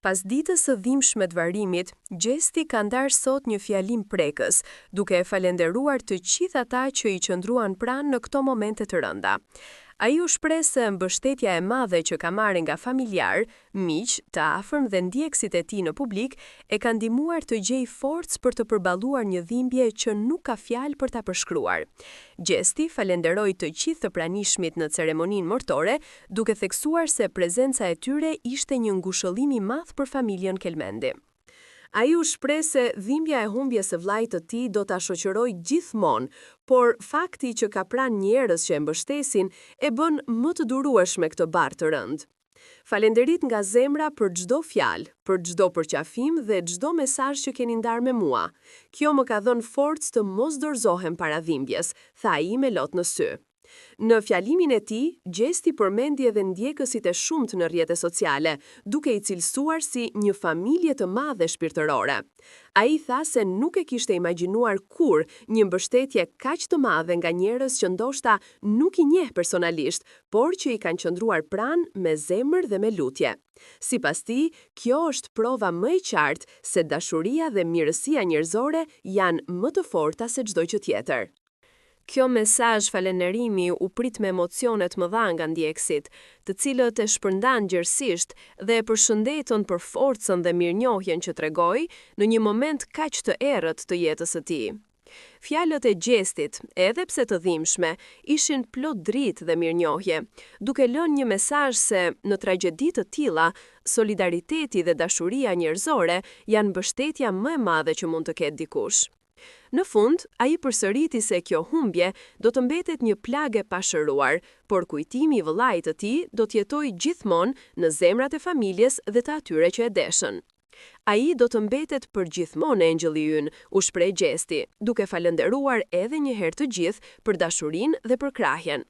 Pas ditës së dhimbshme të varrimit, Gjesti ka ndarë sot një fjalim prekës, duke falenderuar të gjithë ata që i qëndruan pranë në këto momente të rënda. Ai u shpreh se mbështetja e madhe që ka marrë nga familjarë, miq, të afërm dhe ndjekësit e tij në publik e ka ndihmuar të gjejë forcë për të përballuar një dhimbje që nuk ka fjalë për ta përshkruar. Gjesti falenderoi të gjithë të pranishmit në ceremoninë mortore, duke theksuar se prezenca e tyre ishte një ngushëllim i madh për familjen Kelmendi. Ai u shpreh se dhimbja e humbjes së vëllait të tij do ta shoqërojë gjithmonë, por fakti që ka pranë njerëz që e mbështesin e bën më të durueshme këtë barrë të rëndë. Falenderit nga zemra për çdo fjalë, për çdo përqafim dhe çdo mesazh që keni ndarë me mua. Kjo më ka dhënë forcë të mos dorëzohem para dhimbjes, tha ai me lot në sy. Në fjalimin e tij, Gjesti përmendi edhe ndjekësit e shumtë në rrjete sociale, duke i cilësuar si një familje të madhe shpirtërore. Ai tha se nuk e kishte imagjinuar kurrë një mbështetje kaq të madhe nga njerëz që ndoshta nuk i njeh personalisht, por që i kanë qëndruar pranë me zemër dhe me lutje. Sipas tij, kjo është prova më e qartë se dashuria dhe mirësia njerëzore janë më të forta se çdo gjë tjetër. Kjo mesazh falënderimi u prit me emocione të mëdha nga ndjekësit, të cilët e shpërndanë gjerësisht dhe e përshëndetën për forcën dhe mirënjohjen që tregoi në një moment kaq të errët të jetës së tij. Fjalët e Gjestit, edhe pse të dhimbshme, ishin plot dritë dhe mirënjohje, duke lënë një mesazh se në tragjedi të tilla, solidariteti dhe dashuria njerëzore janë mbështetja më e madhe që mund të ketë dikush. Në fund, ai përsëriti se kjo humbje do të mbetet një plagë e pashëruar, por kujtimi i vëllait të tij do të jetojë gjithmonë në zemrat e familjes dhe të atyre që e deshën. Ai do të mbetet përgjithmonë engjëlli ynë, u shpreh Gjesti, duke falënderuar edhe një herë të gjithë për dashurinë dhe përkrahjen.